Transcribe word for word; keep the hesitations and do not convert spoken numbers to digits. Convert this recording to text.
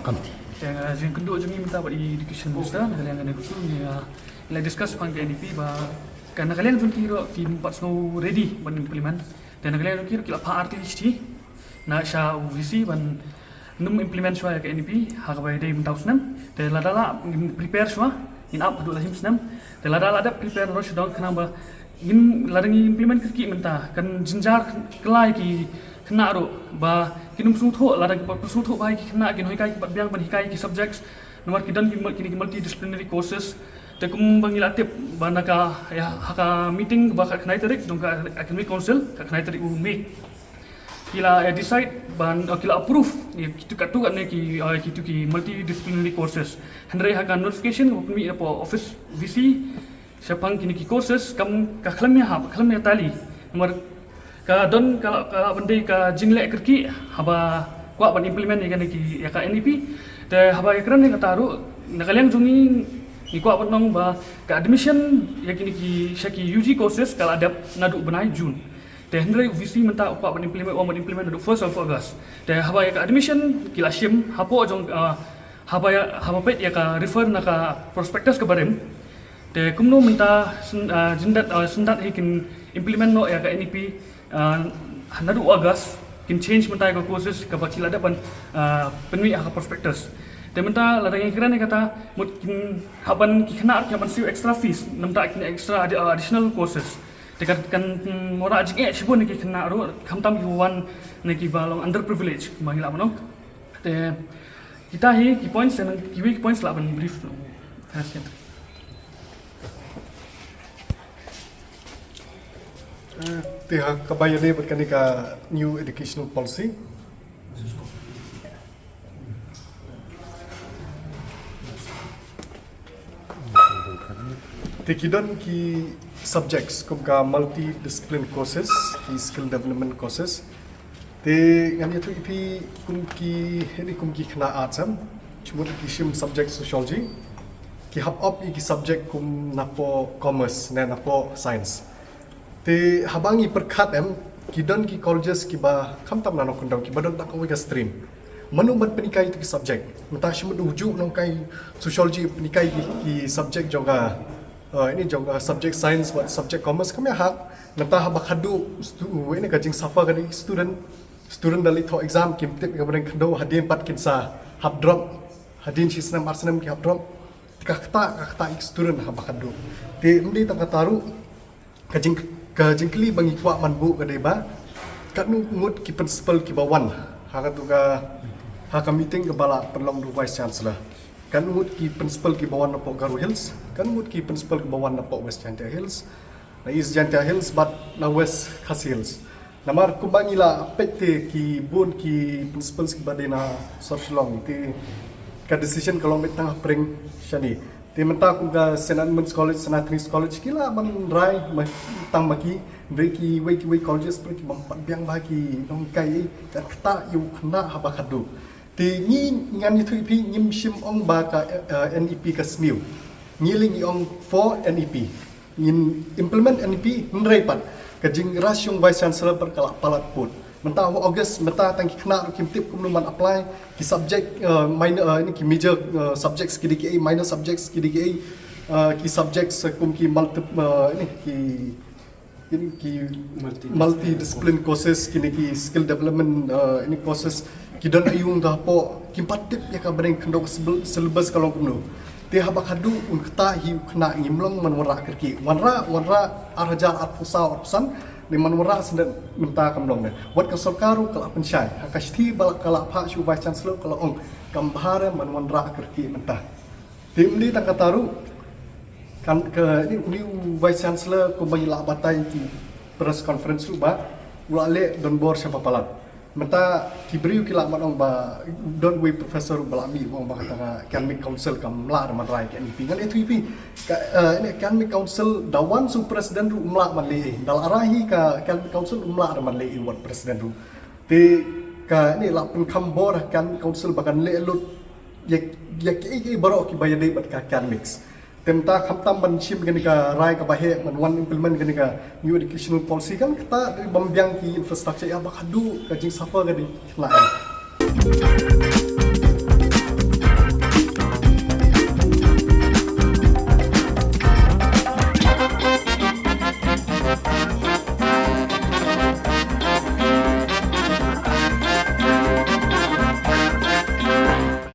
Te nga jingkynduh jong ngi mynta bad i Education Minister, na ka liang kane ka issue ngi, ah, la discuss pang ka N E P ba ka na ka liang jong ki ruh kim pat sngew ready ban implement. Te na ka liang jong ki ruh ki la phah artylli shithi na sha u V C ban nym implement shuwa ïa ka N E P ha kaba ïadei mynta u snem. Te lada lah ngin prepare shuwa, ngin ap haduh la shim snem. Te lada lah dep prepare ruh sha dong khnang ba ngin lada ngi implement kyrkieh mynta kan jynjar kylla ïa ki khynnah ruh ba kin ym sngewthuh, lada ki pat sngewthuh ba ïa ki khynnah kin hikai ki pat biang ban hikai ki subjects. Namar ki don ki mul-, kine ki multidisciplinary courses. Te kumba ngi la tip ba na ka, ïa, ha ka meeting ba ka khyndai tarik jong ka Academic Council, ka khyndai tarik u May, ki la, eh, decide ban, oh, ki la approve ïa kitu, katto katne ki, eh, kitu ki multidisciplinary courses. Hynrei ha ka notification kaba pynmih na office V C shaphang kine ki courses kam ka khlem ïa hap, khlem ïa tali. Namar ka don ka la, ka la ban dei ka jingleh kyrkieh haba kwah ban implement ïa kane ki, ïa ka N E P. Te haba ïa kren ïa kata ruh na ka liang jong ngi, ngi kwah ban ong ba ka admission ïa kine ki sha ki U G courses ka la dep naduh bnai June. Te hynrei u V C mynta u kwah ban implement, u ong ban implement naduh first of August. Te haba ïa ka admission ki la shim hapoh jong, ah, haba ïa, haba peit ïa ka refer na ka prospectus kaba rim. Te kumno mynta syn-, ah, jyndat, ah, syndat hi kin implement noh ïa ka N E P, ah, naduh August, kin change mynta ïa ka courses kaba ki la dep ban, ah, pynmih ha ka prospectus. Te mynta lada ngi kren ïa kata, mut kin hap ban ki khynnah ki hap ban siew extra fees, namar kin extra addi-, ah, additional courses. Te kan, kan, hmm, wanrah jingeh shibun ïa ki khynnah ruh, khamtam kiba wan na kiba long underprivileged, kumba ngi lah ban ong. Te kita hi ki points, and kiwei ki points lah ban brief. Eh, te ha kaba ïadei bad kane ka new educational policy. Te ki don ki subjects kum ka multidiscipline courses, ki skill development courses. Te ngan ïathuh ïa phi kum ki, ïa ni kum ki khynnah arts em, shimut ki shim subject sociology, ki hap opt ïa ki subject kum napoh commerce ne napoh science. Te haba ngi pyrkhat em, ki don ki colleges kiba khamtam na Nongkyndong kiba don tang kawei ka stream. Mano ban pynhikai ïa ki subject? Mynta shimut u juh nonghikai sociology pynhikai ki, ki subject jong ka, eh, ïa ni jong ka subject science bad subject commerce kam ïahap. Mynta haba khadduh stu-, ïa ni ka jingsuffer ka dei student. Student da leit thoh exam kim tip ïa ka ba dang khadduh hadien pat kin sa hap drop. Hadien shi snem ar snem ki hap drop. Ka kata, ka kata ïa ki student haba khadduh. Te ym dei tang kata ruh, ka jing, ka jingkylli ba ngi kwah ban buh ka dei ba katno ngut ki principal kiba wan ha katu ka, ha ka meeting kaba la pynlong da u Vice Chancellor. Katno ngut ki principal kiba wan napoh Garo Hills, katno ngut ki principal kiba wan napoh West Jaintia Hills, na East Jaintia Hills bad na West Khasi Hills. Namar kumba ngi la peit te ki bun ki principals kiba dei na sor Shillong te ka decision ka long beit tang hapdeng shane. Te mynta kum ka Saint Edmund's College, Saint Anthony's College ki la ban rai ma, tang ma ki, hynrei kiwei kiwei colleges pyrshah ki bym pat biang ba ki nonghikai ei, ka kata ïa u khynnah haba khadduh. Te ngi ngan ïathuh ïa phi ngim shym ong ba ka, eh, N E P ka sniew. Ngi leh ngi ong for N E P. Ngin implement N E P hynrei pat ka jingrush jong Vice Chancellor pat ka la palat pud. Mynta ha August mynta tang ki khynnah ruh kim tip kumno ban apply ki subject, eh, minor, eh, ïa ni ki major, eh, subjects ki dei kiei, minor subjects ki dei kiei, eh, ki subjects, eh, kum ki multi, eh, ïa ni ki, ïa ni ki multidiscipline courses, kine ki skill development, eh, ïa ni courses ki don aïu da hapoh, kim pat tip ïa ka ba dang khyndew ka syllab-, syllabus ka long kumno. Te haba khadduh un kata hi u khynnah ngim long man wanrah kyrkieh. Wanrah, wanrah ar hajar arphew saw arphew san, ne man wanrah shen mynta kam long ne. Wat ka sorkar ruh ka la pynshai. Ha ka shithi ba la, ka la phah sha u Vice Chancellor ka la ong kam bha re man wanrah kyrkieh mynta. Te ym dei tang kata ruh, kan ka, ïa ni, uni u Vice Chancellor kumba ngi la batai ki press conference ruh ba u la leh donbor sha ba palat. Mynta ki briew ki la ban ong ba don uwei professor ruh ba la mih ba ong ba kata ka Academic Council kam lah ruh man rai ka N E P. Ngan ïathuh ïa phi ka, eh, ïa ni Academic Council da wan sha u president ruh um lah man leh ei. Da la rai hi ka Academic Council um lah ruh man leh ei wat president ruh. Te ka, ïa ni, la pynkham bor ha Academic Council ba kan leh lut ïa, ïa kiei kiei baroh kiba ïadei bad ka academics. Te mynta khamtam ban shim kane ka rai kaba heh ban wan implement kane ka new educational policy kan kata dei ban biang ki infrastructure ïa ba khadduh ka jingsuffer ka dei khynnah.